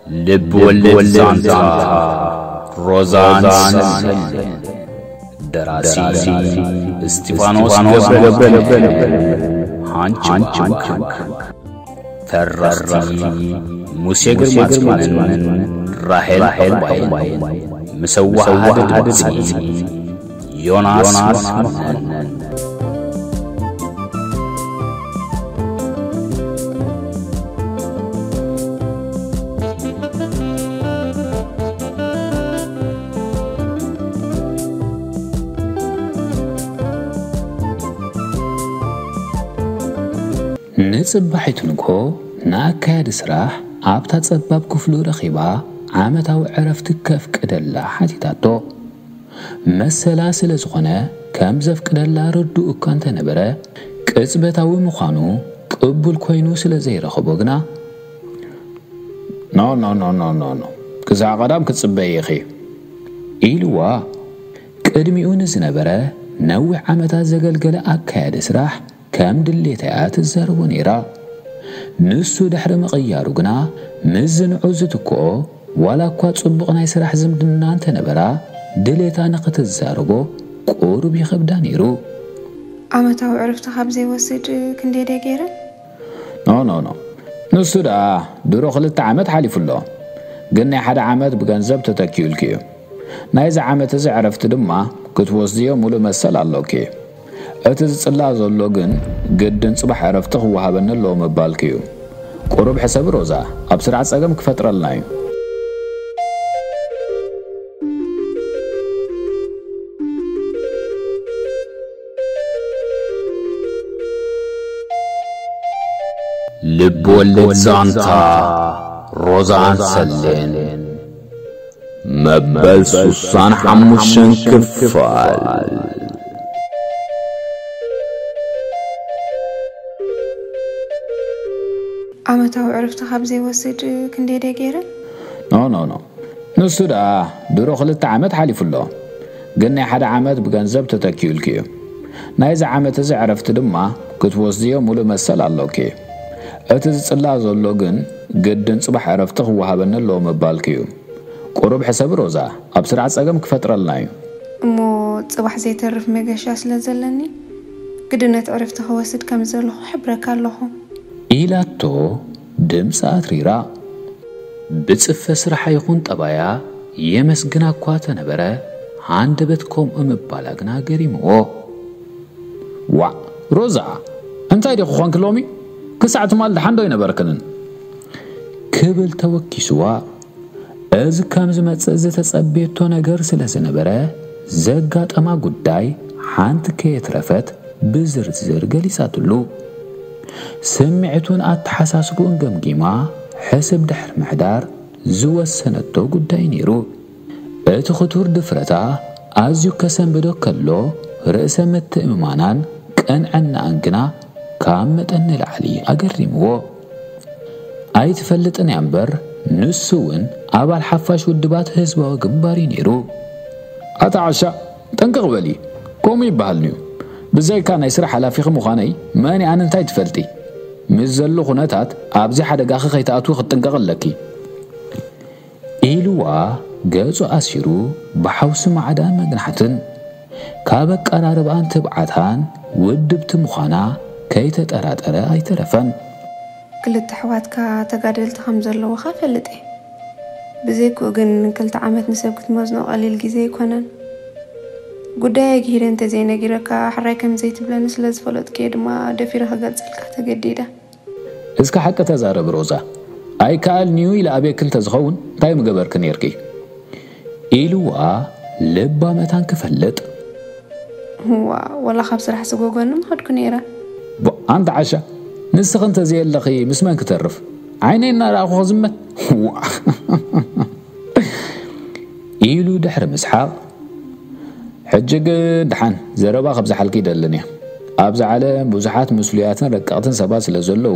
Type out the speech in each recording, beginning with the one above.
ልብ ወለድ ዛንታ ሮዛን ሰሌን። ደራሲ እስጢፋኖስ ገብረ፣ ሃንች። ተረኽቲ ሙሴ ግርማጽዮንን ራሄል ዕቑባይን። ምስ ኣወሃሃዲ ድምጺ ዮናስ መኮነን። ንጽባሒቱ ንግሆ ንኣካያዲ ስራሕ ኣብታ ጸባብ ክፍሉ ረኺባ ዓመታዊ ዕረፍቲ ከፍቅደላ ሓቲታቶ። መሰላ ስለ ዝኾነ ከም ዘፍቅደላ ርዱእ እኳ እንተነበረ፣ ቅጽበታዊ ምዃኑ ቅቡል ኮይኑ ስለ ዘይረኸቦ ግና፣ "ኖ፣ ኖ፣ ኖ፣ ኖ፣ ኖ፣ ኖ። ክሳዕ ቀዳም ክትጽበዪ ኢኺ" ኢልዋ። ቅድሚኡ ንዝነበረ ነዊሕ ዓመታት ዘገልገለ ኣካያዲ ስራሕ ከም ድሌታ እያ ትዛረቦ ነይራ። ንሱ ድሕሪ ምቕያሩ ግና፣ ምስ ዝንዑ ዝትክኦ፣ ዋላ እኳ ጽቡቕ ናይ ስራሕ ዝምድና እንተነበራ፣ ድሌታ ንኽትዛረቦ ቁሩብ ይኸብዳ ነይሩ። ዓመታዊ ዕረፍቲ ካብ ዘይወስድ ክንደይ ደይ ገይረ? ኖ፣ ኖ፣ ኖ። ንሱ ደኣ ድሮ ክልተ ዓመት ሓሊፉ ኣሎ። ግን ናይ ሓደ ዓመት ብገንዘብ ተተኪኡልኪ እዩ። ናይዚ ዓመት እዚ ዕረፍቲ ድማ ክትወስድዮ ሙሉእ መሰል ኣሎኪ። እቲ ዝጽላእ ዘሎ ግን ግድን ጽባሕ ዕረፍቲ ክወሃበኒ ኣለዎ ምባልኪ እዩ። ቁሩብ ሕሰቢ ሮዛ፣ ኣብ ስራሕ ጸገም ክፈጥረልና እዩ። ልብ ወለድ ዛንታ ሮዛን ሰሌን መበል ሱሳን ሓሙሽተን ክፋል። ዓመታዊ ዕረፍቲ ካብ ዘይወስድ ክንደይ ደይ ገይረ? ኖ፣ ኖ፣ ኖ። ንሱ ደኣ ድሮ ክልተ ዓመት ሓሊፉ ኣሎ። ግን ናይ ሓደ ዓመት ብገንዘብ ተተኪኡልኪ እዩ። ናይዚ ዓመት እዚ ዕረፍቲ ድማ ክትወስድዮ ሙሉእ መሰል ኣሎኪ። እቲ ዝጽላእ ዘሎ ግን ግድን ጽባሕ ዕረፍቲ ክወሃበኒ ኣለዎ ምባልኪ እዩ። ቁሩብ ሕሰቢ ሮዛ፣ ኣብ ስራሕ ጸገም ክፈጥረልና እዩ። እሞ ጽባሕ ዘይተርፍ መገሻ ስለ ዘለኒ፣ ግድነት ዕረፍቲ ክወስድ ከም ዘለኹ ክሕብረካ ኣለኹ። ኢላቶ ድምጻ ኣትሪራ። ብጽፈ ስራሓ ይኹን ጠባያ የመስግና እኳ ተነበረ፣ ሃንደበት ከምኡ ምባላ ግና ገሪምዎ። "ዋዕ፣ ሮዛ፣ እንታይ ዲኺ ኾንኪ ሎሚ? ክሳዕ ትማል ደሓን ዶ ኣይነበርክንን?" ክብል ተወኪስዋ። እዚ ከም ዝመጽእ ዝተጸበየቶ ነገር ስለ ዝነበረ፣ ዘጋጠማ ጉዳይ ሓንቲ ከየትረፈት ብዝርዝር ገሊጻትሉ። ስምዒቱን ኣተሓሳስብኡን ገምጊማ ሕስብ ድሕሪ ምሕዳር ዝወሰነቶ ጉዳይ ነይሩ። እቲ ክቱር ድፍረታ ኣዝዩ ከሰንብዶ ከሎ፣ ርእሰ ምትእምማናን ቅንዕናኣን ግና ካብ መጠን ንላዕሊ ኣገሪምዎ። ኣይትፈልጥን እያ እምበር፣ ንሱ እውን ኣባል ሓፋሽ ውድባት ህዝባዊ ግንባር እዩ ነይሩ። "ኣታ ዓሻ፣ ጥንቅቕ በሊ፣ ከምኡ ይበሃል ድዩ? ብዘይካ ናይ ስራሕ ሓላፊኺ ምዃነይ መን ኣነ እንታይ ትፈልጢ? ምስ ዘሎ ኩነታት ኣብዚ ሓደጋኺ ከይትኣትዊ ክትጥንቀቒ ኣለኪ" ኢልዋ ገጹ ኣሲሩ ብሓውሲ ማዕዳን መግናሕትን። ካብ ኣቀራርባኣን ትብዓታን ውድብቲ ምዃና ከይተጠራጠረ ኣይተረፈን። ክልተ ኣሕዋትካ ተጋደልቲ ከም ዘለዉኻ እፈልጥ እየ። ብዘይክኡ ግን ክልተ ዓመት ንሰብ ክትመዝኖ ቀሊል ግዜ ኣይኮነን። ጉዳይ ኣግሂደ እንተዘይነጊረካ ሕራይ ከም ዘይትብለኒ ስለ ዝፈለጥኩ እየ ድማ ደፊረ ክገልጸልካ ተገዲደ። እስከ ሓቂ ተዛረቢ ሮዛ። ኣይከኣልን'ዩ ኢለ ኣብየኪ እንተዝኸውን እንታይ ምገበርኪ ነይርኪ? ኢልዋ ልባ መታን ክፈልጥ። እዋ፣ ወላ ካብ ስራሕ ስጎጎኒ ምኸድኩ ነይረ። ብ-፣ ኣንቲ ዓሻ፣ ንስኺ እንተዘየለኺ ምስ መን ክተርፍ? ዓይነይ እናረኣኹ ክዝመት? ዋ። ኢሉ ድሕሪ ምስሓቕ፣ ሕጂ ግን ደሓን ዘረባ ከብዝሓልኪ ይደልን እየ። ኣብዛ ዓለም ብዙሓት ምስሉያትን ረቀቕትን ሰባት ስለ ዘለዉ፣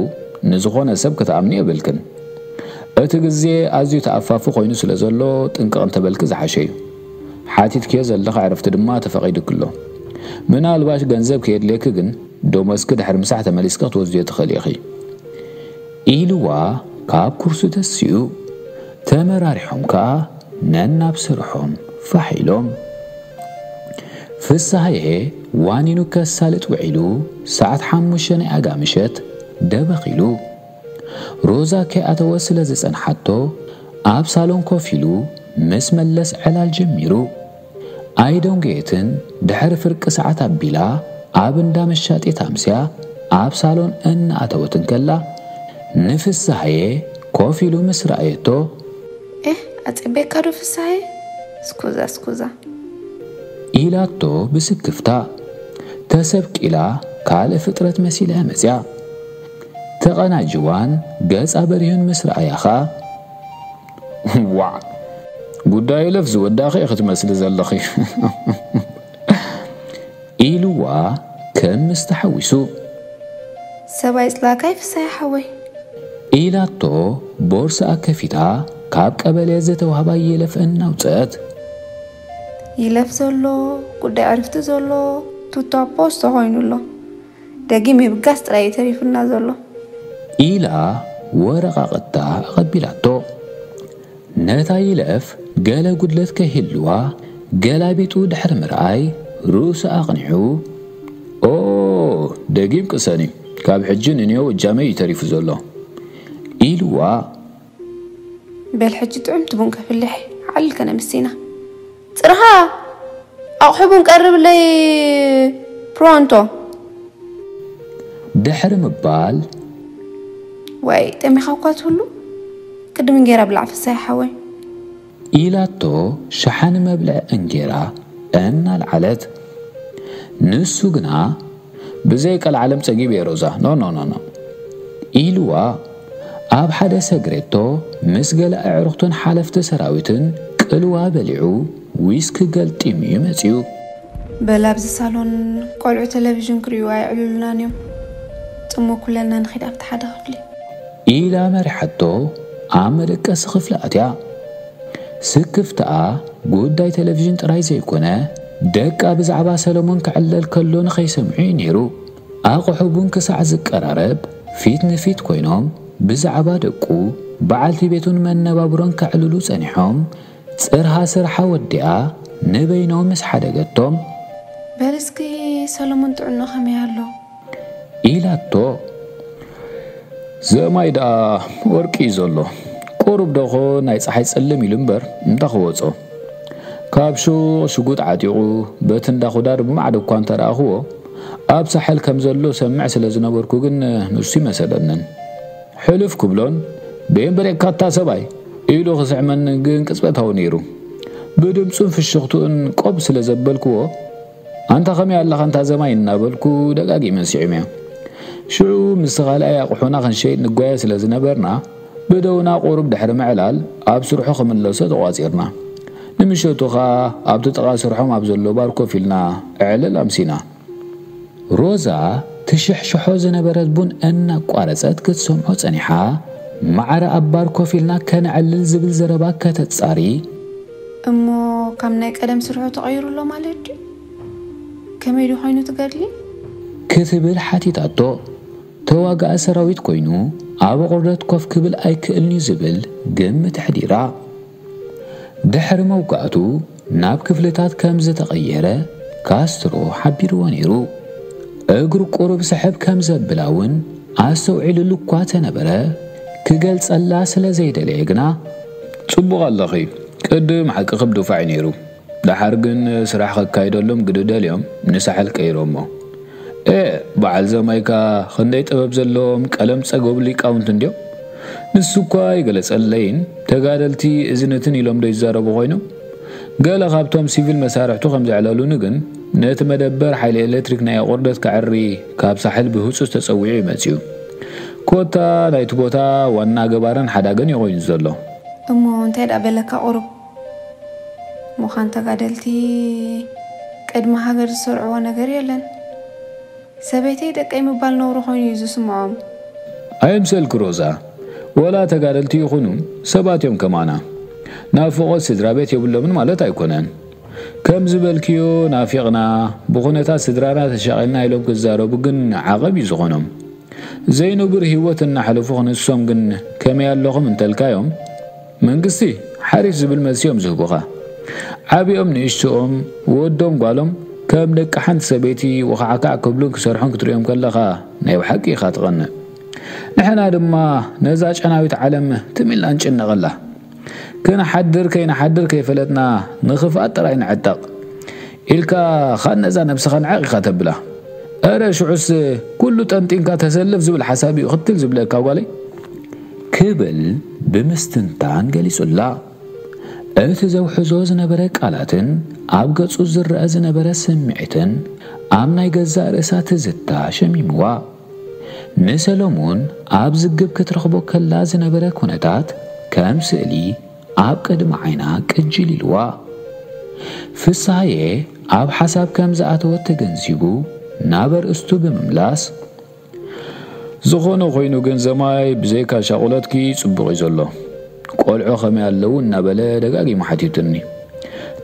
ንዝኾነ ሰብ ክትኣምኒ የብልክን። እቲ ግዜ ኣዝዩ ተኣፋፊ ኮይኑ ስለ ዘሎ፣ ጥንቅቕ እንተበልኪ ዝሓሸ እዩ። ሓቲትክዮ ዘለኺ ዕረፍቲ ድማ ተፈቒዱኪ ኣሎ። ምናልባሽ ገንዘብ ከየድልየኪ ግን፣ ደሞዝኪ ድሕሪ ምሳሕ ተመሊስኪ ክትወስድዮ ትኽእሊ ኢኺ። ኢልዋ ካብ ኩርሱ ተሲኡ። ተመራሪሖም ከኣ ነናብ ስርሖም ፋሕ ኢሎም። ፍስሃየ ዋኒኑ ከሳልጥ ውዒሉ ሰዓት ሓሙሽተ ናይ ኣጋ ምሸት ደበኺሉ። ሮዛ ከይኣተወ ስለ ዝጸንሓቶ ኣብ ሳሎን ኮፍ ኢሉ ምስ መለስ ዕላል ጀሚሩ። ኣይደንጎየትን። ድሕሪ ፍርቂ ሰዓት ኣቢላ ኣብ እንዳ መሻጢት ኣምስያ ኣብ ሳሎን እናኣተወት እንከላ ንፍስሃየ ኮፍ ኢሉ ምስ ረኣየቶ፣ ኤህ ኣጸቤካ ዶ ፍስሃየ? ስኩዛ ስኩዛ። ኢላቶ ብስክፍታ። ተሰብቂላ ካልእ ፍጥረት መሲላ መጽያ። ተቐናጅዋን ገጻ በሪሁን ምስ ረኣያ ኸኣ፣ ዋዕ፣ ጉዳይ ለፍ ዝወዳኺ ክትመስሊ ዘለኺ። ኢልዋ ከም ምስ ተሓዊሱ። ሰብኣይ ጽላካይ ፍስሃየ ሓወይ። ኢላቶ ቦርሳኣ ከፊታ ካብ ቀበሌ ዝተዋህባ ይለፍ እናውፅአት። ይለፍ ዘሎ፣ ጉዳይ ዕርፍቲ ዘሎ፣ ቱታ ፖስቶ ኮይኑ ኣሎ። ደጊም ይብጋስ ጥራይ እዩ ተሪፉና ዘሎ። ኢላ ወረቓቕታ ኣቐቢላቶ። ነታ ይለፍ ገለ ጉድለት ከይህልዋ ገላቢጡ ድሕሪ ምርኣይ ርእሱ ኣቕኒዑ፣ ኦ፣ ደጊም ቅሰኒ፣ ካብ ሕጂ ንንየው እጃመይ እዩ ተሪፉ ዘሎ። ኢልዋ። በል ሕጂ ጥዑምቲ ቡን ከፍልሕ፣ ዓልል ከነምስ ኢና። ጽርሃ ኣቑሑ ቡን ቀርብለይ። ፕሮንቶ። ድሕሪ ምባል። ወይ ጠሚኻ እኳ ትህሉ? ቅድም እንጌራ ብላዕ ፍስሃየ ሓወይ። ኢላቶ ሸሓኒ መብልዒ እንጌራ እናልዓለት። ንሱ ግና ብዘይ ቀልዓለም ጸጊብ እየ ሮዛ፣ ኖ ኖ ኖ ኖ ኢልዋ ኣብ ሓደ ሰግሬቶ ምስ ገለ ኣዕሩኽትን ሓለፍቲ ሰራዊትን ቅልዋ በሊዑ ዊስኪ ገልጢሙ እዩ መጺኡ። በል ኣብዚ ሳሎን ቆልዑ ቴሌቪዥን ክርእዩ ኣይዕልሉናን እዮም። ጽሞ ኩለልና ንኺድ ኣብቲ ሓደ ክፍሊ። ኢላ መሪሓቶ ኣብ መደቀሲ ክፍሊ ኣትያ። ስክፍታኣ ጉዳይ ቴሌቪዥን ጥራይ ዘይኮነ ደቃ ብዛዕባ ሰለሞን ክዕለል ከሎ ንኸይሰምዑ እዩ ነይሩ። ኣቑሑ ቡን ክሳዕ ዝቀራረብ ፊት ንፊት ኮይኖም ብዛዕባ ደቁ፣ በዓልቲ ቤቱን መነባብሮን ከዕልሉ ጸኒሖም። ጽርሃ ስርሓ ወዲኣ ንበይኖም ምስ ሓደገቶም። በል እስኪ ሰለሞን ጥዕኖ ከመይ ኣሎ? ኢላቶ። ዘማይ ደኣ ወርቂ እዩ ዘሎ። ቁሩብ ደኾ ናይ ጸሓይ ጽልም ኢሉ እምበር እንዳ ክወጾ። ካብ ሹቕ ሽጉጥ ዓጢቑ በቲ እንዳ ኹዳር ብማዕዶ እኳ እንተረኣኽዎ ኣብ ሳሕል ከም ዘሎ ሰምዕ ስለ ዝነበርኩ ግን ንሱ ይመሰለንን። ሕልፍ ክብሎን በየንበሬካታ ሰብኣይ ኢሉ ክስዕመኒ ግን ቅጽበታዊ ነይሩ። ብድምፁን ፍሽኽትኡን ቆብ ስለ ዘበልክዎ ኣንታ ከመይ ኣለኻ እንታ ዘማይ እናበልኩ ደጋጊመ ስዒመዮ። ሽዑ ምስ ካልኣይ ኣቑሑና ክንሸይጥ ንጓየ ስለ ዝነበርና ብደውና ቁሩብ ድሕሪ ምዕላል ኣብ ስርሑ ክምለሶ ተቋጺርና። ንምሸቱ ኸኣ ኣብቲ ጥቓ ስርሖም ኣብ ዘሎ ባር ኮፍ ኢልና ዕልል ኣምሲና። ሮዛ ትሽሕሽሖ ዝነበረት ቡን እናቋረጸት ክትሰምዖ ጸኒሓ። ማዕረ ኣብ ባር ኮፍ ኢልና ከነዕልል ዝብል ዘረባ ከተጻሪ። እሞ ካብ ናይ ቀደም ስርሑ ተቐይሩ ኣሎ ማለት ድዩ? ከመይ ድዩ ኮይኑ ትገድሊ? ክትብል ሓቲታቶ። ተዋጋኢ ሰራዊት ኮይኑ ኣብ ኣቑርደት ኮፍ ክብል ኣይክእልን እዩ ዝብል ግምት ኣሕዲራ። ድሕሪ መውጋእቱ ናብ ክፍልታት ከም ዝተቐየረ ካስትሮ ሓቢርዎ ነይሩ። እግሩ ቁሩብ ስሕብ ከም ዘብላ እውን ኣስተውዒሉሉ እኳ ተነበረ፣ ክገልጸላ ስለ ዘይደለየ ግና። ጽቡቕ ኣለኺ፣ ቅድም ሓቅኺ ብድፋዕ እዩ ነይሩ። ደሓር ግን ስራሕ ከካይደሎም ግዲ ደልዮም ንሳሕል ቀይሮሞ። ኤ፣ በዓል ዘማይካ ክንደይ ጥበብ ዘለዎም ቀለም ጸገቡ ሊቃውንቲ እንድዮም። ንሱ እኳ ኣይገለጸለይን፣ ተጋደልቲ እዝንትን ኢሎም ዶ ይዛረቡ ኮይኖም? ገለ ካብቶም ሲቪል መሳርሕቱ ከም ዘዕለሉኒ ግን፣ ነቲ መደበር ሓይሊ ኤሌክትሪክ ናይ ኣቑርደት ከዕሪ ካብ ሳሕል ብህጹጽ ተጸዊዑ እዩ መጺኡ። ኮታ ናይቲ ቦታ ዋና ገባርን ሓዳግን እዩ ኮይኑ ዘሎ። እሞ እንታይ ደኣ በለካ ቁሩብ? ምዃን ተጋደልቲ ቅድሚ ሃገር ዝሰርዕዎ ነገር የለን። ሰበይተይ ደቀይ ምባል ነውሪ ኮይኑ እዩ ዝስምዖም። ኣይምሰልኪ ሮዛ፣ ወላ ተጋደልቲ ይኹኑ ሰባት እዮም ከማና። ናፍቖት ስድራ ቤት የብሎምን ማለት ኣይኮነን። ከም ዝበልክዮ ናፊቕና፣ ብኹነታት ስድራና ተሻቒልና ኢሎም ክዛረቡ ግን ዓቐብ እዩ ዝኾኖም። ዘይንቡር ህይወት እናሕለፉ ክንሶም ግን ከመይ ኣለኹም እንተልካዮም፣ መንግስቲ ሓሪፍ ዝብል መልሲ እዮም ዝህቡኻ። ዓብኦም ንእሽትኦም፣ ወዶም ጓሎም ከም ደቂ ሓንቲ ሰበይቲ ወኻዕካዕ ክብሉን ክሰርሑን ክትሪኦም ከለኻ ናይ ብሓቂ ኢኻ ትቐንእ። ንሕና ድማ ነዛ ጨናዊት ዓለም ትም ኢልና ንጭነቐላ። ክንሓድር ከይንሓድር ከይፈለጥና ንኽፍኣት ጥራይ ንዕጠቕ ኢልካ ኻን ነዛ ነብስኻ ንዓቕ ኢኻ ተብላ። እረ ሽዑስ ኩሉ ጠንጢንካ ተሰልፍ ዝብል ሓሳብ እዩ ክትል ዝብለካ ጓለይ። ክብል ብምስትንታን ገሊጹላ። እቲ ዘውሕዞ ዝነበረ ቃላትን ኣብ ገጹ ዝረኣ ዝነበረ ስምዒትን ኣብ ናይ ገዛእ ርእሳ ትዝታ ሸሚምዋ። ንሰሎሙን ኣብ ዝግብ ክትረኽቦ ከላ ዝነበረ ኩነታት ከም ስእሊ ኣብ ቅድሚ ዓይና ቅጅል ኢልዋ። ፍስሃየ ኣብ ሓሳብ ከም ዝኣተወት ተገንዚቡ ናብ ኣርእስቱ ብምምላስ፣ ዝኾነ ኮይኑ ግን ዘማይ ብዘይካ ሻቑለትኪ ጽቡቕ እዩ ዘሎ። ቆልዑ ከመይ ኣለዉ እናበለ ደጋጊሙ ሓቲቱኒ።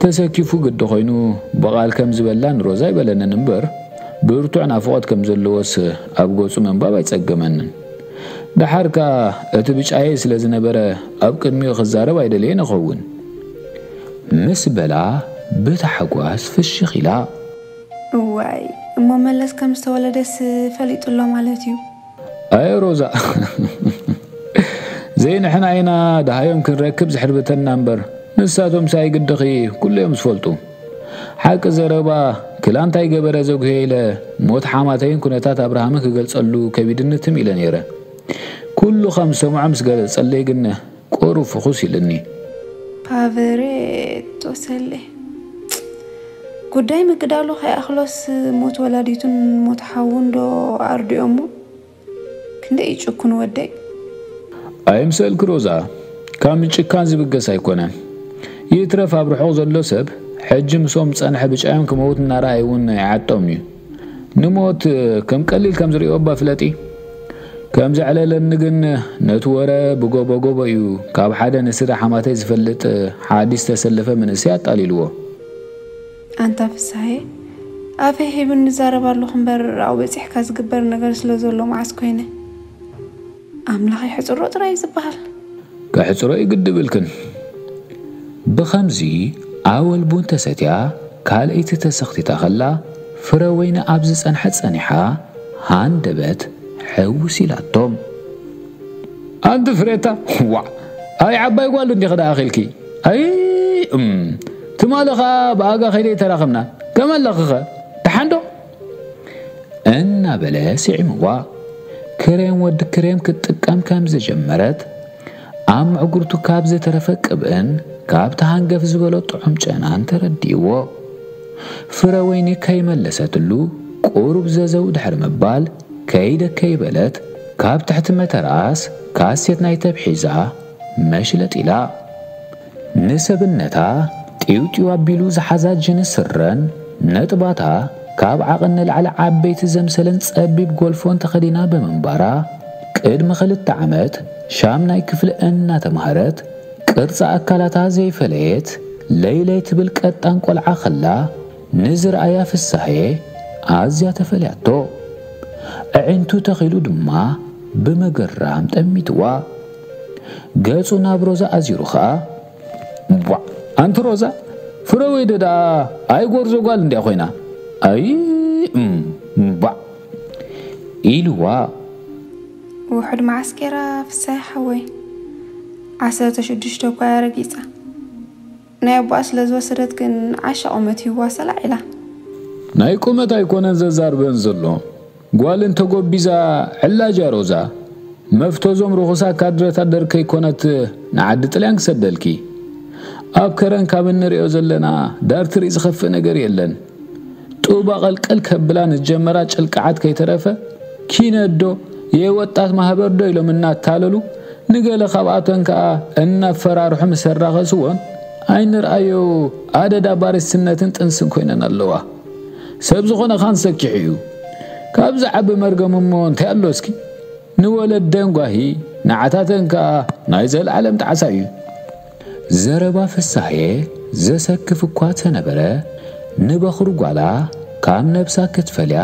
ተሰኪፉ ግዲ ኮይኑ ብቓል ከም ዝበላን ሮዛ ኣይበለንን እምበር፣ ብርቱዕ ናፍቖት ከም ዘለዎስ ኣብ ገጹ ምንባብ ኣይጸገመንን። ደሓር ከኣ እቲ ብጫየይ ስለ ዝነበረ ኣብ ቅድሚኡ ክዛረብ ኣይደለየን እኸውን። ምስ በላ ብታሕጓስ ፍሽኽ ኢላ። እዋይ፣ እሞ መለስ ከም ዝተወለደስ ፈሊጡ ኣሎ ማለት እዩ። ኣየ ሮዛ፣ ዘይንሕና ኢና ደሃዮም ክንረክብ ዝሕርብተና እምበር፣ ንሳቶም ሳይግድኺ ኩሉ እዮም ዝፈልጡ። ሓቂ ዘረባ ክላ እንታይ ገበረ ዘጉሄ ኢለ ሞት ሓማተይን ኩነታት ኣብርሃምን ክገልጸሉ ከቢድኒ ትም ኢለ ነይረ። ኩሉ ከም ዝሰምዖ ምስ ገለጸለይ ግን ቁሩብ ፍኹስ ኢልኒ። ፓቨሬቶ ሰሌ፣ ጉዳይ ምግዳሉ ከይኣኽሎስ ሞት ወላዲቱን ሞት ሓዉን ዶ ኣርድኦሞ? ክንደይ ይጭኩን ወደይ። ኣይምሰልኪ ሮዛ፣ ካብ ምጭካን ዝብገስ ኣይኮነን። ይትረፍ ኣብ ርሑቕ ዘሎ ሰብ ሕጂ ምስኦም ዝጸንሐ ብጫዮም ክመውት እናረኣየ እውን ኣይዓጦምን እዩ። ንሞት ከም ቀሊል ከም ዝርእዮ እባ ፍለጢ። ከም ዘዕለለኒ ግን ነቲ ወረ ብጎቦ ጎቦ እዩ ካብ ሓደ ንስድራ ሓማተይ ዝፈልጥ ሓዲስ ዝተሰለፈ መንእሰይ ኣጣሊልዎ። ኣንታ ፍስሃየ፣ ኣፈይ ሂብን ንዛረብ ኣለኹ እምበር ኣብኡ በጺሕካ ዝግበር ነገር ስለ ዘሎ መዓስ ኮይነ። ኣምላኽ ይሕጽሮ ጥራይ እዩ ዝበሃል። ከሕጽሮ እዩ ግድብ ኢልክን። ብኸምዚ ኣወል ቡን ተሰትያ ካልኣይቲ ተሰኽቲታ ኸላ ፍረ ወይኒ ኣብ ዝጸንሐ ጸኒሓ ሃንደበት ሕውስ ኢላቶም። ኣንቲ ፍሬታ፣ ዋዕ፣ ኣይ ዓባይ ጓል እንዲኺ ደኣ ኣኺልኪ። ኣይ፣ እም፣ ትማሊ ኸኣ ብኣጋ ከይደ ተራኸብና። ከመይ ኣለኺኸ? ደሓን ዶ? እናበለ ስዒምዋ። ክሬም ወዲ ክሬም ክትጥቀም ከም ዝጀመረት ኣብ ምዕጉርቱ ካብ ዝተረፈ ቅብእን ካብቲ ሃንገፍ ዝበሎ ጥዑም ጨናን ተረዲእዎ። ፍረ ወይኒ ከይመለሰትሉ ቁሩብ ዘዘው ድሕሪ ምባል ከይደ ከይበለት ካብ ትሕቲ መተርኣስ ካሴት ናይ ተብ ሒዛ መሽለጥ ኢላ። ንሰብነታ ጢውጢው ኣቢሉ ዝሓዛ ጅንስ ስረን ነጥባታ ካብ ዓቐን ንላዕሊ ዓበይቲ ዘምሰለን ጸቢብ ጎልፎን ተኸዲና ብምንባራ፣ ቅድሚ ክልተ ዓመት ሻምናይ ክፍሊ እናተማህረት ቅርጺ ኣካላታ ዘይፈለየት ለይለይ ትብል ቀጣን ቆልዓ ከላ ንዝረኣያ ፍሳሄ ኣዝያ ተፈልያቶ። ኣዒንቱ ተኺሉ ድማ ብምግራም ጠሚትዋ። ገጹ ናብ ሮዛ ኣዚሩ ኸኣ፣ "እምቧዕ፣ ኣንቲ ሮዛ፣ ፍረ ወይኒ ደኣ ኣይጎርዞ ጓል እንድያ ኮይና። ኣይ፣ እም፣ እምቧዕ" ኢልዋ። ውሑድ መዓስ ገይራ ፍሳይ ሓወይ? ዓሰርተ ሽዱሽተ እኳ እያ ረጊጻ። ናይ ኣቦኣ ስለ ዝወሰደት ግን ዓሻ ቁመት ሂብዋ ሰላዕ ኢላ። ናይ ቁመት ኣይኮነን ዘዛርበን ዘሎ። ጓል እንተጎቢዛ ዕላጅ እያ ሮዛ። መፍቶዞም ርኹሳት ካድረታት ደር ከይኮነት ንዓዲ ጥልያን ክሰደልኪ። ኣብ ከረን ካብ እንርእዮ ዘለና ዳር ትርኢ ዝኸፍእ ነገር የለን። ጡባ ቀልቀል ከብላ ንጀመራ ጭልቅዓት ከይተረፈ ኪነት ዶ የወጣት ማህበር ዶ ኢሎም እናታለሉ ንገለ ካብኣተን ከኣ እናፈራርሑ ምስ ኣራኸስወን ኣይንርኣዮ ኣደዳ ባሪስነትን ጥንስን ኮይነን ኣለዋ። ሰብ ዝኾነ ኻን ሰኪሑ እዩ። ካብዚ ዓቢ መርገም እሞ እንታይ ኣሎ እስኪ? ንወለደን ጓሂ፣ ንዓታተን ከኣ ናይ ዘለዓለም ጣዕሳ እዩ። ዘረባ ፍሳሄ ዘሰክፍ እኳ ተነበረ፣ ንበኹሪ ጓላ ካብ ነብሳ ክትፈልያ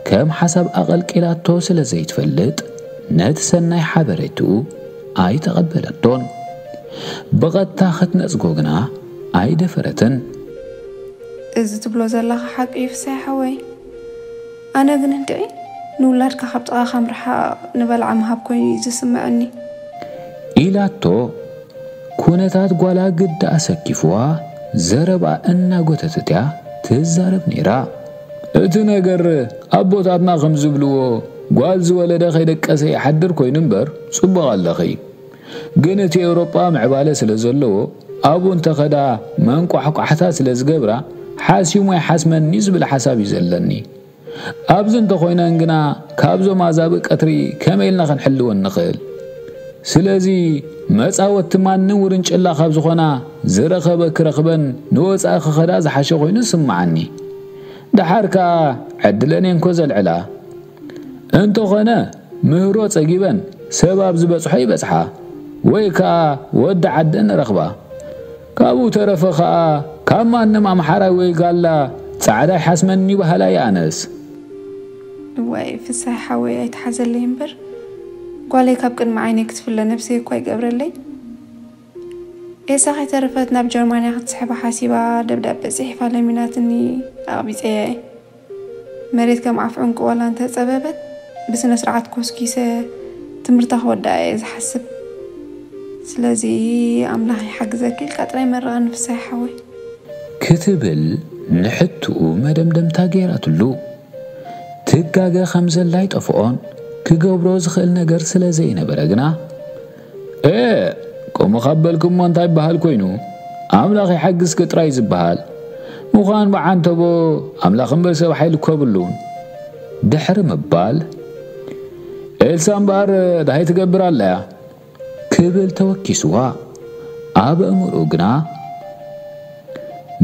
ከም ሓሳብ ኣቐልቂላቶ ስለ ዘይትፈልጥ፣ ነቲ ሰናይ ሓበሬትኡ ኣይተቐበለቶን። ብቐጥታ ክትነጽጎ ግና ኣይደፈረትን። እዚ ትብሎ ዘለኻ ሓቂ እዩ ፍሳይ ሓወይ። ኣነ ግን እንድዒ ንውላድካ ካብ ጥቓኻ ምርሓቕ ንበልዓ ምሃብ ኮይኑ እዩ ዝስምዐኒ። ኢላቶ። ኩነታት ጓላ ግዳ ኣሰኪፍዋ፣ ዘረባ እናጎተተት እያ ትዛረብ ነይራ። እቲ ነገር ኣቦታትና ከም ዝብልዎ፣ ጓል ዝወለደ ከይደቀሰ ይሓድር ኮይኑ እምበር፣ ጽቡቕ ኣለኺ። ግን እቲ ኤውሮጳ ምዕባለ ስለ ዘለዎ፣ ኣብኡ እንተኸዳ መንቋሕቋሕታ ስለ ዝገብራ፣ ሓሲሙ ኣይሓስመኒ ዝብል ሓሳብ እዩ ዘለኒ። ኣብዚ እንተኾይነን ግና፣ ካብዞም ኣዛብእ ቀትሪ ከመይ ኢልና ክንሕልወን ንኽእል? ስለዚ መጻወቲ ማንም ውርንጭላ ካብ ዝኾና፣ ዝረኸበ ክረኽበን ንወጻኢ ክኸዳ ዝሓሸ ኮይኑ ይስምዓኒ። ደሓር ከኣ ዕድለን እየን ኮ ዘልዕላ። እንተኾነ ምህሮ ጸጊበን ሰብ ኣብ ዝበጽሖ ይበጽሓ፣ ወይ ከኣ ወዲ ዓደን ረኽባ። ካብኡ ተረፈ ከኣ ካብ ማንም ኣምሓራይ ወይ ጋላ ጻዕዳ ይሓስመኒ በሃላይ ኣነስ። እዋይ ፍሳይ ሓወይ ኣይትሓዘለይ እምበር፣ ጓለይ ካብ ቅድሚ ዓይነይ ክትፍለ ነብሰይ እኳ ይገብረለይ። ኤልሳ ከይተረፈት ናብ ጀርማንያ ክትስሕባ ሓሲባ ደብዳበ ጽሒፋ ለሚናትኒ ኣቕቢጸያ እየ። መሬት ከም ዓፍ ዕንቁ ዋላ እንተጸበበት ብስነ ስርዓት ኮስኪሰ ትምህርታ ክወድኣ እየ ዝሓስብ። ስለዚ ኣምላኽ ይሓግዘኪ ኢልካ ጥራይ መርቐኒ ፍሳይ ሓወይ። ክትብል ንሕትኡ መደምደምታ ገይራትሉ። ትጋገ ከም ዘላ ኣይጠፍኦን። ክገብሮ ዝኽእል ነገር ስለ ዘይነበረ ግና፣ "ኤ፣ ከምኡ ካብ በልክሞ እንታይ ይበሃል ኮይኑ? ኣምላኽ ይሓግዝኪ ጥራይ ዝበሃል። ምዃን ብዓንተቦ ኣምላኽ እምበር ሰብ ሓይሊ እኮ የብሉን" ድሕሪ ምባል፣ "ኤልሳ እምበኣር ዳሃይ ትገብር ኣላ እያ?" ክብል ተወኪስዋ። ኣብ ኣእምሮኡ ግና፣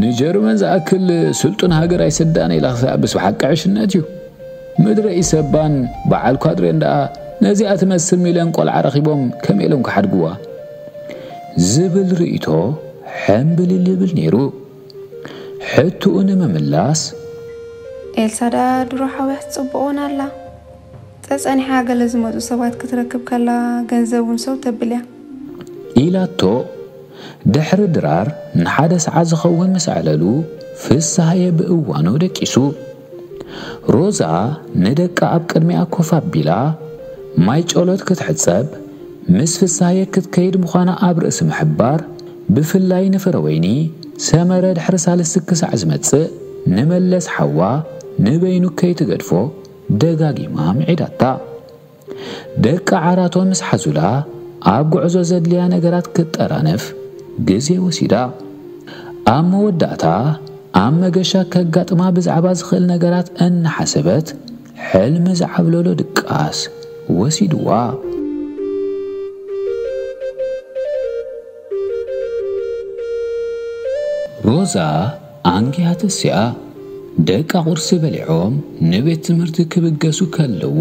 "ንጀርመን ዝኣክል ስልጡን ሃገር ኣይሰዳን ኢላ ክሰዕብስ ብሓቂ ዕሽነት እዩ። ምድረ ኢሰባን በዓል ኳድሬን ደኣ ነዚኣ ትመስል ሚልዮን ቆልዓ ረኺቦም ከመይ ኢሎም ክሓድግዋ?" ዝብል ርእይቶ ሕምብልል ይብል ነይሩ። ሕትኡ ንምምላስ፣ "ኤልሳ ደኣ ድሮ ሓውያ ትጽብቕ እውን ኣላ። ጸጸኒሓ ገለ ዝመጹ ሰባት ክትረክብ ከላ ገንዘብ እውን ሰው ተብል እያ" ኢላቶ። ድሕሪ ድራር ንሓደ ሰዓት ዝኸውን ምስ ኣዕለሉ፣ ፍስሃየ ብእዋኑ ደቂሱ። ሮዛ ንደቃ ኣብ ቅድሚኣ ኮፍ ኣቢላ ማይ ጨሎት ክትሕጸብ፣ ምስ ፍስሃየ ክትከይድ ምዃና ኣብ ርእሲ ምሕባር፣ ብፍላይ ንፍረወይኒ ሰመረ ድሕሪ ሳልስቲ ክሳዕ ዝመጽእ ንመለስ ሓዋ ንበይኑ ከይትገድፎ ደጋጊማ ምዒዳታ። ደቂ ዓራቶ ምስ ሓዙላ፣ ኣብ ጉዕዞ ዘድልያ ነገራት ክትጠራነፍ ግዜ ወሲዳ። ኣብ መወዳእታ፣ ኣብ መገሻ ከጋጥማ ብዛዕባ ዝኽእል ነገራት እናሓሰበት፣ ሕልሚ ዝዓብለሎ ድቃስ ወሲድዋ። ሮዛ ኣንጊሃ ተሲኣ። ደቃ ቁርሲ በሊዖም ንቤት ትምህርቲ ክብገሱ ከለዉ፣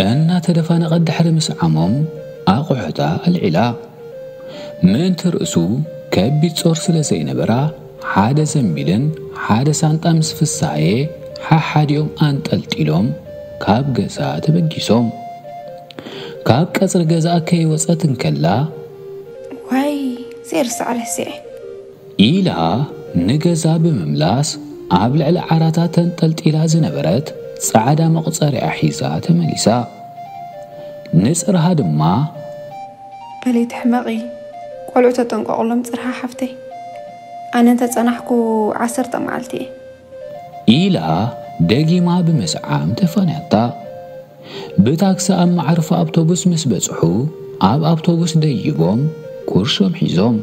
እናተደፋነቐት ድሕሪ ምስዓሞም ኣቑሑታ ኣልዒላ። ምእንቲ ርእሱ ከቢድ ጾር ስለ ዘይነበራ፣ ሓደ ዘንቢልን ሓደ ሳንጣ ምስ ፍሳዬ ሓሓዲኦም ኣንጠልጢሎም ካብ ገዛ ተበጊሶም። ካብ ቀጽሪ ገዛኣ ከይወጸት እንከላ፣ ዋይ፣ ዘይርሳዕ ረሲዐ። ኢላ ንገዛ ብምምላስ፣ ኣብ ልዕሊ ዓራታ ተንጠልጢላ ዝነበረት ጻዕዳ መቑጸሪያ ሒዛ ተመሊሳ። ንጽርሃ ድማ፣ በሊ ትሕመቒ፣ ቆልዑ ተጠንቀቑሎም ጽርሃ ሓፍተይ። ኣነ እንተጸናሕኩ ዓሰርተ መዓልቲ እየ። ኢላ ደጊማ ብምስዓም ተፋንያታ። ብታክሲ ኣብ መዓርፎ ኣውቶቡስ ምስ በጽሑ፣ ኣብ ኣውቶቡስ ደይቦም፣ ቁርሾም ሒዞም።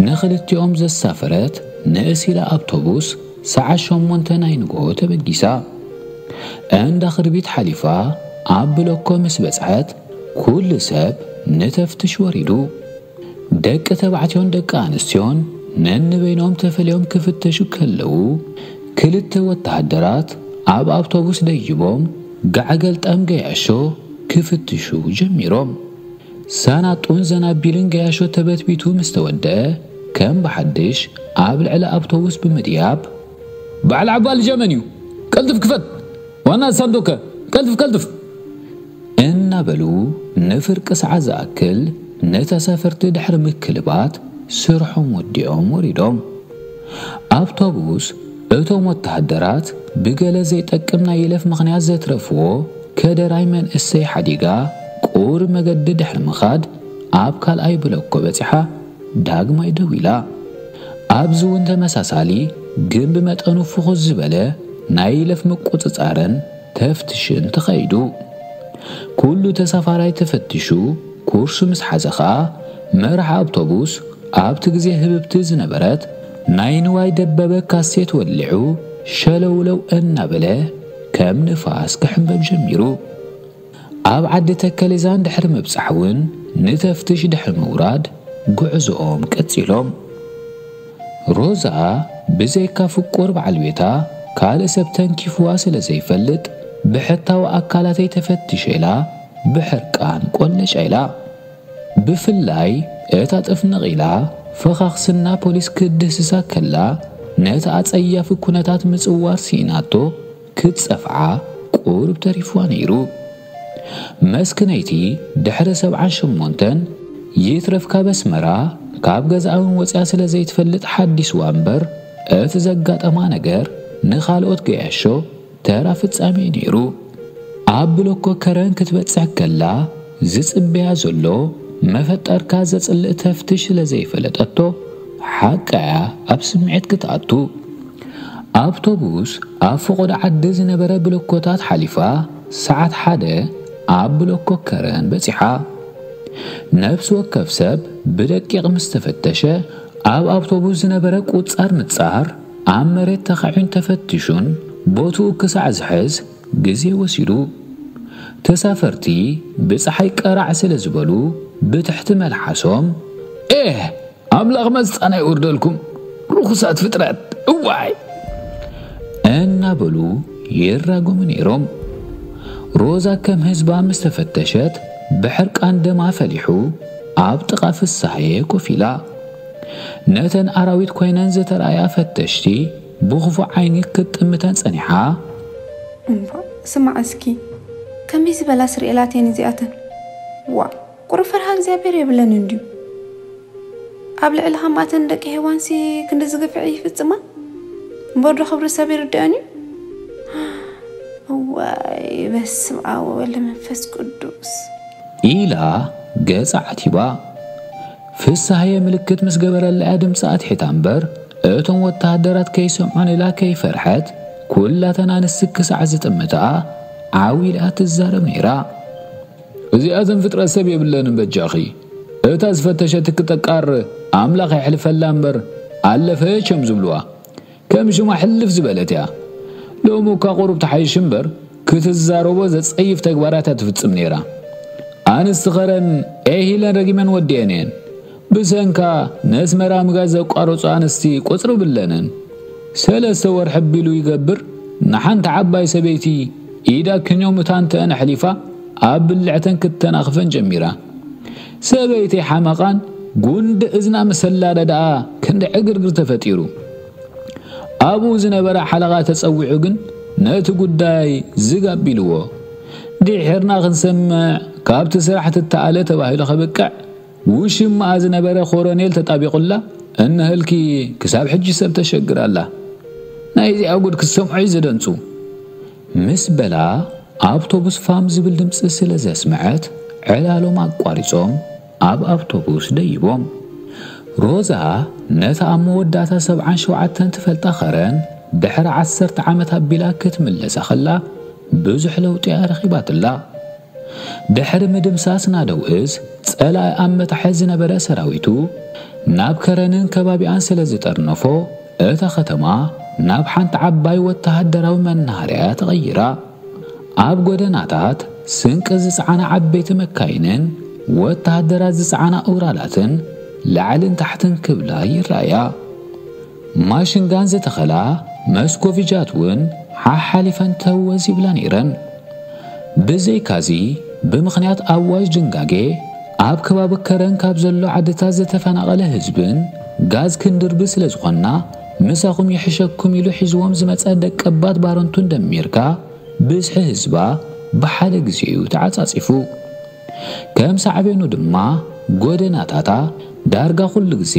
ንኽልቲኦም ዘሳፈረት ንእስ ኢላ ኣውቶቡስ ሰዓት ሸሞንተ ናይ ንግሆ ተበጊሳ። እንዳ ክርቢት ሓሊፋ ኣብ ብሎኮ ምስ በጽሐት፣ ኩሉ ሰብ ንተፍትሽ ወሪዱ። ደቂ ተባዕትዮን ደቂ ኣንስትዮን ነንበይኖም ተፈልዮም ክፍተሹ ከለዉ፣ ክልተ ወተሃደራት ኣብ ኣውቶቡስ ደይቦም ጋዕገልጠም ገያሾ ክፍትሹ ጀሚሮም። ሳናጡን ዘናቢልን ገያሾ ተበትቢቱ ምስ ተወደአ፣ ከም ብሓድሽ ኣብ ልዕሊ ኣውቶቡስ ብምድያብ፣ "በዓል ዓባል ጀመን እዩ? ቀልጥፍ ክፈት! ዋና ሳንዱከ! ቀልጥፍ፣ ቀልጥፍ!" እናበሉ ንፍርቂ ሰዓት ዝኣክል ንተሳፈርቲ ድሕሪ ምክልባት ስርሖም ወዲኦም ወሪዶም። ኣውቶቡስ እቶም ወተሃደራት ብገለ ዘይጠቅም ናይ ይለፍ ምኽንያት ዘትረፍዎ ከደራይ መንእሰይ ሓዲጋ ቁሩብ መገዲ ድሕሪ ምኻድ ኣብ ካልኣይ ብሎኮ በጺሓ ዳግማይ ደው ኢላ። ኣብዚ እውን ተመሳሳሊ ግን ብመጠኑ ፍኹስ ዝበለ ናይ ይለፍ ምቁጽጻርን ተፍትሽን ተኻይዱ። ኩሉ ተሳፋራይ ተፈቲሹ ኩርሱ ምስ ሓዘ ኸኣ መራሕ ኣውቶቡስ ኣብቲ ግዜ ህብብቲ ዝነበረት ናይ ንዋይ ደበበ ካሴት ወሊዑ ሸለውለው እናበለ ከም ንፋስ ክሕንበብ ጀሚሩ። ኣብ ዓዲ ተከሊዛን ድሕሪ ምብጻሕ እውን ንተፍትሽ ድሕሪ ምውራድ ጉዕዞኦም ቀጺሎም። ሮዛ ብዘይካ ፍቁር በዓል ቤታ ካልእ ሰብ ተንኪፍዋ ስለ ዘይፈልጥ ብሕታዊ ኣካላተይ ተፈትሸ ኢላ ብሕርቃን ቆለጫ ኢላ። ብፍላይ እታ ጥፍንቕ ኢላ ፈኻኽስና ፖሊስ ክትድህስሳ ከላ ነቲ ኣጸያፊ ኩነታት ምጽዋር ስኢናቶ ክትጸፍዓ ቁሩብ ተሪፍዋ ነይሩ። መስክነይቲ ድሕሪ ሰብዓን ሸሞንተን ይትረፍ ካብ ኣስመራ ካብ ገዛኣ እውን ወጽያ ስለ ዘይትፈልጥ ሓዲስዋ እምበር እቲ ዘጋጠማ ነገር ንኻልኦት ገያሾ ተራ ፍጻሜ ነይሩ። ኣብ ብሎኮ ከረን ክትበጽሕ ከላ ዝጽበያ ዘሎ መፈጠርካ ዘጽልእ ተፍትሽ ስለ ዘይፈለጠቶ ሓቃያ ኣብ ስምዒት ክትኣቱ። ኣውቶቡስ ኣብ ፈቖዶ ዓዲ ዝነበረ ብሎኮታት ሓሊፋ ሰዓት ሓደ ኣብ ብሎኮ ከረን በጺሓ። ነፍሲ ወከፍ ሰብ ብደቂቕ ምስ ተፈተሸ ኣብ ኣውቶቡስ ዝነበረ ቁጻር ምጻር ኣብ መሬት ተኻዒን ተፈቲሹን ቦትኡ ክሳዕ ዝሕዝ ግዜ ወሲዱ። ተሳፈርቲ ብጸሓይ ቀራዕ ስለ ዝበሉ ብትሕቲ መልሓሶም ኤህ ኣምላኽ መጻና ይውርደልኩም ርኹሳት ፍጥረት እዋይ እናበሉ ይራጎሙ ነይሮም። ሮዛ ከም ህዝባ ምስ ተፈተሸት ብሕርቃን ደማ ፈሊሑ ኣብ ጥቓ ፍሳሃየ ኮፍ ኢላ። ነተን ኣራዊት ኮይነን ዝተራእያ ፈተሽቲ ብኽፉእ ዓይኒ ክትጥምተን ጸኒሓ። እምባ ስማዕ እስኪ ከመይ ዝበላ ስርኤላት እየን እዚኣተን። ዋ ቁሩብ ፈርሃ እግዚኣብሔር የብለን እንድዩ። ኣብ ልዕሊ ሃማተን ደቂ ሄዋንሲ ክንዲ ዝግፍዒ ይፍጽማ እምበር ዶ ክብሪ ሰብ ይርድኦን እዩ። እዋይ በስም ኣብ ወወልድ መንፈስ ቅዱስ ኢላ ገጻ ዓቲባ። ፍሳሃየ ምልክት ምስ ገበረላ እያ ድምፂ ኣትሒታ እምበር እቶም ወተሃደራት ከይሰምዑን ኢላ ከይፈርሐት ኩላተን ኣንስቲ ክሳዕ ዝጥምትኣ ዓው ኢላ ትዛረብ ነይራ። እዚኣተን ፍጥረት ሰብ የብለንን በጃኺ። እታ ዝፈተሸትኪ ጠቃር ኣምላኽ የሕልፈላ እምበር ኣለፈች እዮም ዝብልዋ። ከም ሽማ ሕልፍ ዝበለት እያ። ሎሚ እኳ ቁሩብ ተሓይሽ እምበር ክትዛረቦ ዘጸይፍ ተግባራት እያ ትፍጽም ነይራ። ኣንስቲ ኸረን ኤህ ኢለን ረጊመን ወዲኤን እየን። ብሰንካ ነስመራ ምጋዝ ዘቋረጹ ኣንስቲ ቁጽሪ ብለንን። ሰለስተ ወርሒ ኣቢሉ ይገብር ንሓንቲ ዓባይ ሰበይቲ ኢዳ ክኞ ምታንተአን ኣሕሊፋ ኣብ ብልዕተን ክተናኽፈን ጀሚራ። ሰበይተይ ሓመቓን ጉንዲ እዝና ምስ ኣላደ ደኣ ክንዲ ዕግርግር ተፈጢሩ። ኣብኡ ዝነበረ ሓለቓ ተጸዊዑ ግን ነቲ ጉዳይ ዝግ ኣቢልዎ። ድሒርና ክንሰምዕ ካብቲ ስራሕ ትተኣለ ተባሂሉ ከብቅዕ ውሽማኣ ዝነበረ ኮረኔል ተጣቢቑላ እነሀልኪ ክሳብ ሕጂ ሰብ ተሸግር ኣላ። ናይዚኣ ጉድ ክትሰምዖ እዩ ዘደንጹ። ምስ በላ ኣውቶቡስ ፋም ዝብል ድምፂ ስለ ዘስምዐት ዕላሎም ኣቋሪጾም ኣብ ኣውቶቡስ ደይቦም። ሮዛ ነታ ኣብ መወዳእታ ሰብዓን ሸውዓተን ትፈልጣ ኸረን ድሕሪ ዓሰርተ ዓመት ኣቢላ ክትምለሳ ኸላ ብዙሕ ለውጢ እያ ረኺባትላ። ድሕሪ ምድምሳስ ናደው እዝ ጸላኢ ኣብ መታሕት ዝነበረ ሰራዊቱ ናብ ከረንን ከባቢኣን ስለ ዝጠርነፎ እታ ከተማ ናብ ሓንቲ ዓባይ ወተሃደራዊ መናሃርያ ተቐይራ። ኣብ ጎደናታት ስንቂ ዝጸዓና ዓበይቲ መካይንን ወተሃደራት ዝጸዓና ኡራላትን ላዕልን ታሕትን ክብላ ይረኣያ። ማሽንጋን ዝተኸላ መስኮቪጃት እውን ሓሓሊፈን ተወዝ ይብላ ነይረን። ብዘይካዚ ብምኽንያት ኣዋጅ ድንጋጌ ኣብ ከባቢ ከረን ካብ ዘሎ ዓድታት ዝተፈናቐለ ህዝብን ጋዝ ክንድርቢ ስለ ዝኾንና ምሳኹም ይሕሸኩም ኢሉ ሒዝዎም ዝመጸ ደቀባት ባረንቱን ደሚርካ ብዝሒ ህዝባ ብሓደ ግዜ እዩ ተዓጻጺፉ። ከም ሳዕቤኑ ድማ ጎደናታታ ዳርጋ ኩሉ ግዜ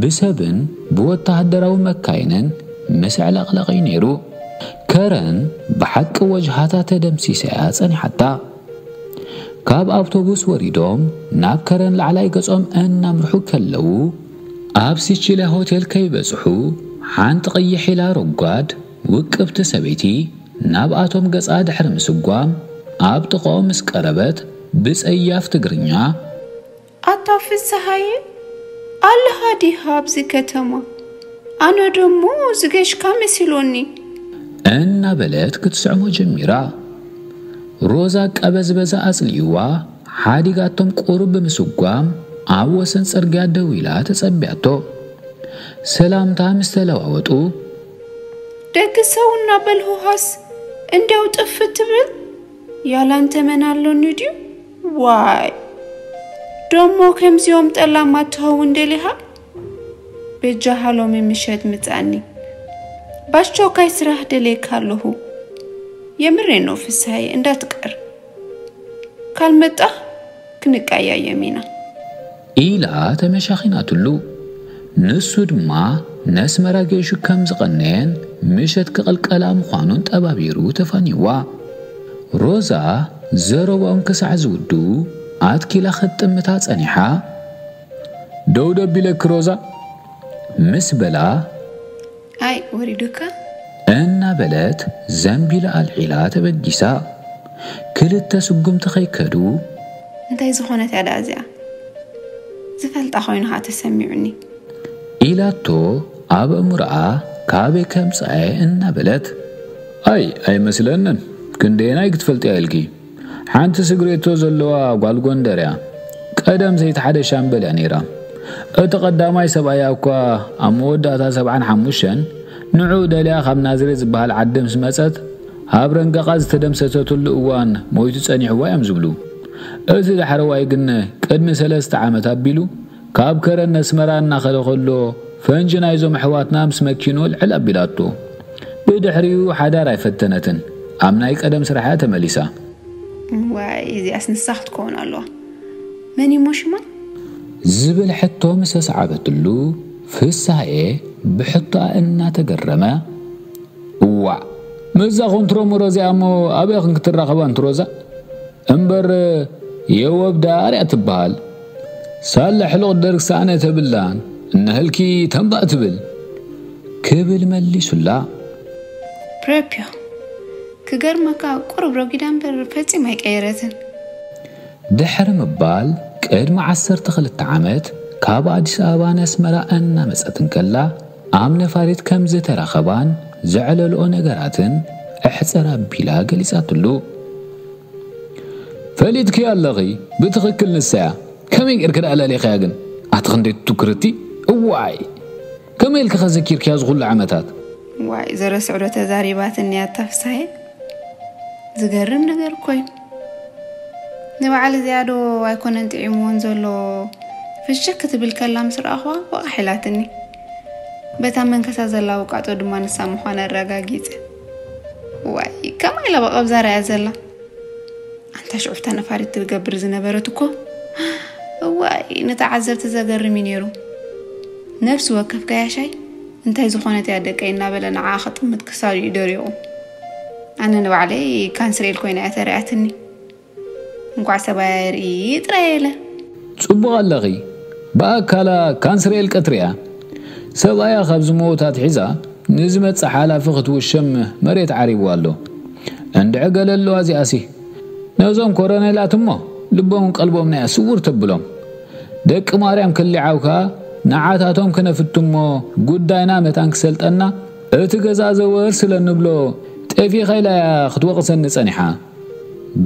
ብሰብን ብወተሃደራዊ መካይንን ምስዕለቕለቕ እዩ ነይሩ። ከረን ብሓቂ ወጅሃታ ተደምሲሳ እያ ጸኒሓታ። ካብ ኣውቶቡስ ወሪዶም ናብ ከረን ላዕላይ ገጾም እናምርሑ ከለዉ፣ ኣብ ሲቺልያ ሆቴል ከይበጽሑ ሓንቲ ቅይሕ ኢላ ረጓድ ውቅብቲ ሰበይቲ ናብኣቶም ገጻ ድሕሪ ምስጓም ኣብ ጥቕኦም ምስ ቀረበት ብጸያፍ ትግርኛ፣ ኣታ ፍስሃየ፣ ኣለኻ ዲኻ ኣብዚ ከተማ? ኣነ ደሞ ዝገሽካ መሲሎኒ። እናበለት ክትስዕሞ ጀሚራ። ሮዛ ቀበዝበዛ ኣጽሊእዋ ሓዲጋቶም ቁሩብ ብምስጓም ኣብ ወሰን ጽርግያ ደው ኢላ ተጸቢያቶ። ሰላምታ ምስ ተለዋወጡ፣ ደቂ ሰው እናበልሁኻስ እንዲያው ጥፍእ ትብል? ያላንተ መን ኣሎኒ ድዩ? ዋይ፣ ደሞ ከምዚኦም ጠላማት ትኸውን ደሊኻ? በጃኻ ሎሚ ምሸት ምጻኒ። ባስቸኳይ ስራሕ ደልየካ ኣለኹ። የምሬን ነው ፍስሃየ፣ እንዳትቀር። ካልመጣ ክንቀያየም ኢና። ኢላ ተመሻኺናትሉ። ንሱ ድማ ነስመራ ገይሹ ከም ዝቐነየን ምሸት ክቕልቀላ ምዃኑን ጠባቢሩ ተፋንይዋ። ሮዛ ዘረባኦም ክሳዕ ዝውዱ ኣትኪላ ክትጥምታ ጸኒሓ። ደው ደቢለኪ ሮዛ ምስ በላ፣ ኣይ ወሪዱካ? እናበለት ዘንቢላ ኣልዒላ ተበጊሳ። ክልተ ስጉምቲ ከይከዱ፣ እንታይ ዝኾነት እያ ደኣ እዚኣ? ዝፈልጣ ኮይኑኻ ተሰሚዑኒ። ኢላቶ ኣብ ኣእምሮኣ ካበይ ከምጽኣየ እናበለት። ኣይ ኣይመስለንን። ክንደየናይ ክትፈልጥያ ኢልኪ? ሓንቲ ስግሬቶ ዘለዋ ጓል ጎንደር እያ። ቀደም ሰይቲ ሓደ ሻምበል እያ ነይራ። እቲ ቀዳማይ ሰብኣያ እኳ ኣብ መወዳእታ ሰብዓን ሓሙሽተን ንዕኡ ደልያ ካብ ናዝሬት ዝበሃል ዓዲ ምስ መጸት፣ ኣብ ረንቀቓ ዝተደምሰሰትሉ እዋን ሞይቱ ጸኒሕዋ እዮም ዝብሉ። እቲ ዳሕረዋይ ግን ቅድሚ ሰለስተ ዓመት ኣቢሉ ካብ ከረን ነስመራ እናኸደ ከሎ ፈንጂ ናይዞም ኣሕዋትና ምስ መኪኑ ልዕል ኣቢላቶ። ብድሕሪኡ ሓዳር ኣይፈተነትን። ኣብ ናይ ቀደም ስራሓ ተመሊሳ። ዋይ፣ እዚኣስ ንሳ ክትከውን ኣለዋ። መን እሞ ሽማ? ዝብል ሕቶ ምስ ኣስዓበትሉ፣ ፍስሃየ ብሕቶኣ እናተገረመ፣ እዋዕ፣ ምስዛ ኮንትሮምሮ እዚኣ እሞ ኣበይ ኽን ክትራኸባ ኣንቲ ሮዛ? እምበር የወብ ዳር እያ ትበሃል። ሳላ ሕሉቕ ደርግ ሰኣነ ተብላን እነህልኪ ተንባእ ትብል ክብል መሊሱላ። ፕሬፕዮ፣ ክገርመካ ቁሩብ ረጒዳ እምበር ፈጺማ ኣይቀየረትን። ድሕሪ ምባል ቅድሚ ዓሰርተ ክልተ ዓመት ካብ ኣዲስ ኣበባ ነስመራ እናመጸት እንከላ ኣብ ነፋሪት ከም ዝተራኸባን ዘዕለልኦ ነገራትን ኣሕጽር ኣቢላ ገሊጻትሉ። ፈሊጥኪ ኣለኺ፣ ብትኽክል ንሳያ። ከመይ ጌርኪ ደኣ ለሊኽያ ግን? ኣቲ ክንደይ ትትኩርቲ? እዋይ! ከመይ ኢልኪ ኸ ዘኪርክያ እዚ ኹሉ ዓመታት? ዋይ፣ ዘረስዕ ዶ ተዛሪባትኒ እያ እታ ፍሳየ? ዝገርም ነገር እኮ እዩ። ንበዓል እዚኣ ዶ ኣይኮነን ጥዒምወን ዘሎ? ፍሽክ ክትብል ከላ ምስ ረኣኹዋ ወቓሕ ኢላትኒ። በታ መንከሳ ዘላ ውቃጦ ድማ ንሳ ምዃና ኣረጋጊጸ። ዋይ፣ ከመይ ኢላ ብቐብዛ ርኣያ ዘላ? ኣንታ ሽዑ እታ ነፋሪት ትገብር ዝነበረት እኮ፣ እዋይ፣ ንተዓዘብቲ ዘገርም እዩ ነይሩ። ነፍሲ ወከፍ ገያሻይ እንታይ ዝኾነት እያ ደቀይ እናበለ ንዓኣ ክጥምት ክሳዱ እዩ ደሪቑ። ኣነ ንባዕለይ ካንስሬል ኮይና እያ ተሪኣትኒ። እንኳዕ ሰብኣያ ይርኢ ጥራይ ኢለ። ጽቡቕ ኣለኺ። ብኣካላ ካንስሬል ቀትሪ እያ። ሰብኣያ ካብ ዝመውት ኣትሒዛ ንዝመጽእ ሓላፊ ክትውሸም መሬት ዓሪብዋ ኣሎ። እንድዒ ገለ ኣለዋ እዚኣሲ። ነዞም ኮረኔላት እሞ ልቦምን ቀልቦምን እያ ስውር ተብሎም። ደቂ ማርያም ክሊዓው ከኣ ንዓታቶም ክነፍቱ እሞ ጉዳይና መታን ክሰልጠና እቲ ገዛ ዘወር ስለ እንብሎ ጠፊኻ ኢላ እያ ክትወቕሰኒ ጸኒሓ።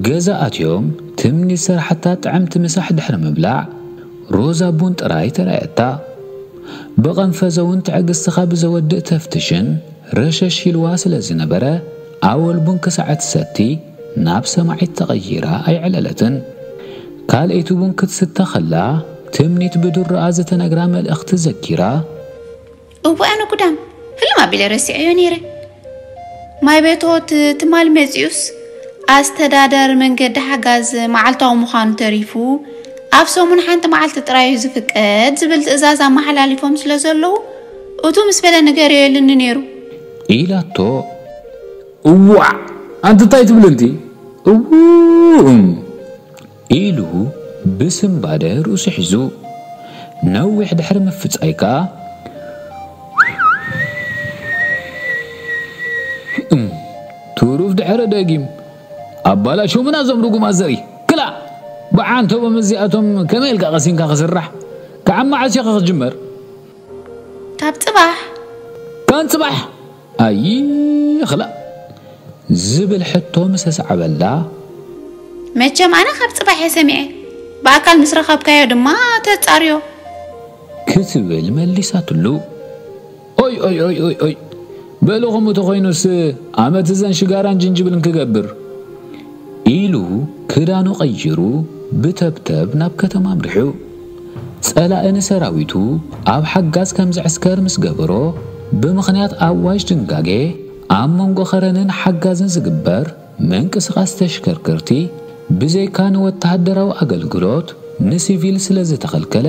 ገዛ ኣትዮም ትምኒት ዝሰርሓታ ጥዕምቲ ምሳሕ ድሕሪ ምብላዕ ሮዛ ቡን ጥራይ ተራእየታ። ብቐንፈዘ እውን ትዕግስትኻ ብዘወድእ ተፍትሽን ረሸሽ ኢልዋ ስለ ዝነበረ ኣወል ቡን ክሳዕ እትሰቲ ናብ ሰማዒት ተቐይራ ኣይዕለለትን። ካልኣይቲ ቡን ክትስተ ኸላ ትምኒት ብድሮኣ ዝተነግራ መልእኽቲ ዘኪራ፣ እዋእ ኣነ ጉዳም፣ ህልም ኣቢለ ረሲዐዮ ነይረ። ማይ ቤቶት ትማል መጺኡስ ኣስተዳዳሪ መንገዲ ሓጋዝ መዓልታዊ ምዃኑ ተሪፉ ኣብ ሰሙን ሓንቲ መዓልቲ ጥራይ እዩ ዝፍቀድ ዝብል ትእዛዝ ኣመሓላሊፎም ስለ ዘለዉ፣ እቱ ምስ በለ ንገርዮ ኢሉኒ ነይሩ። ኢላቶ። እዋዕ፣ ኣንቲ እንታይ ትብል እንቲ? እው፣ እም። ኢሉ ብስንባደ ርእሱ ሒዙ ነዊሕ ድሕሪ ምፍጻይ ከኣ፣ እም፣ ትሩፍ ድሕሪ ደጊም ኣባላሾምና እዞም ርጉማት ዘርኢ። ክላእ፣ ብዓንተቦም እዚኣቶም ከመይ ኢልካ ቀሲንካ ክስራሕ? ካብ መዓስ ኢኻ ክትጅመር? ካብ ጽባሕ። ካብ ጽባሕ? ኣይኽላ ዝብል ሕቶ ምስ ኣስዓበላ፣ መቸም ኣነ ካብ ጽባሕ እየ ሰሚዐ። ብኣካል ምስ ረኸብካዮ ድማ ተጻርዮ። ክትብል መሊሳትሉ። ኦይ ኦይ ኦይ ኦይ ኦይ፣ በሉ ከምኡ ተኾይኑስ ኣመት እዘን ሽጋራን ጅንጅብልን ክገብር፣ ኢሉ ክዳኑ ቀይሩ ብተብተብ ናብ ከተማ ኣምሪሑ። ጸላኢ ንሰራዊቱ ኣብ ሓጋዝ ከም ዝዕስከር ምስ ገበሮ፣ ብምኽንያት ኣዋጅ ድንጋጌ ኣብ መንጎ ከረንን ሓጋዝን ዝግበር ምንቅስቓስ ተሽከርከርቲ ብዘይካ ንወተሃደራዊ ኣገልግሎት ንሲቪል ስለ ዝተኸልከለ፣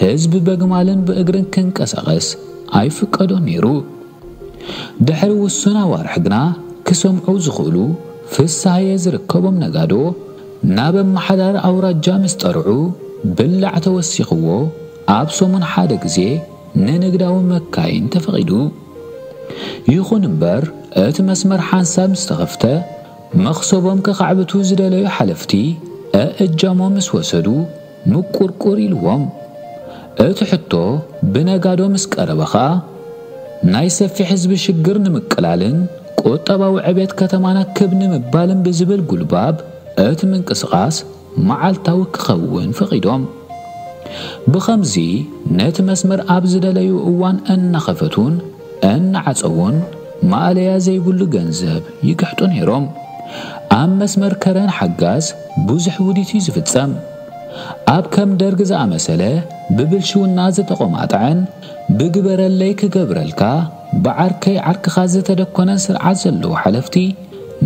ህዝቢ በግማልን ብእግርን ክንቀሳቐስ ኣይፍቀዶን ነይሩ። ድሕሪ ውሱን ኣዋርሕ ግና ክሰምዑ ዝኽእሉ ፍሳሃየ ዝርከቦም ነጋዶ ናብ ኣመሓዳሪ ኣውራጃ ምስ ጠርዑ፣ ብላዕ ተወሲኽዎ ኣብ ሰሙን ሓደ ግዜ ንንግዳዊ መካይን ተፈቒዱ። ይኹን እምበር እቲ መስመር ሓንሳብ ምስ ተኸፍተ፣ መኽሰቦም ከኻዕብቱ ዝደለዩ ሓለፍቲ ኣእጃሞም ምስ ወሰዱ ምቁርቁር ኢልዎም። እቲ ሕቶ ብነጋዶ ምስ ቀረበ ኸኣ፣ ናይ ሰፊሕ ህዝቢ ሽግር ንምቅላልን ቁጠባዊ ዕቤት ከተማና ክብ ንምባልን ብዝብል ጉልባብ እቲ ምንቅስቓስ መዓልታዊ ክኸውን ፈቒዶም። ብኸምዚ ነቲ መስመር ኣብ ዝደለዩ እዋን እናኸፈቱን እናዓጸዉን ማእለያ ዘይብሉ ገንዘብ ይግሕጡ ነይሮም። ኣብ መስመር ከረን ሓጋዝ ብዙሕ ውዲት እዩ ዝፍጸም። ኣብ ከም ደርግ ዝኣመሰለ ብብልሽውና ዝተቖማጥዐን ብግበረለይ ክገብረልካ ብዓርከይ ዓርክኻ ዝተደኮነን ስርዓት ዘለዉ ሓለፍቲ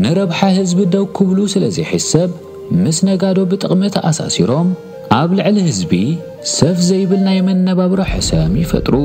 ንረብሓ ህዝቢ ደው ክብሉ ስለ ዘይሕሰብ፣ ምስ ነጋዶ ብጥቕሚ ተኣሳሲሮም ኣብ ልዕሊ ህዝቢ ሰፍ ዘይብል ናይ መነባብሮ ሕሰም ይፈጥሩ።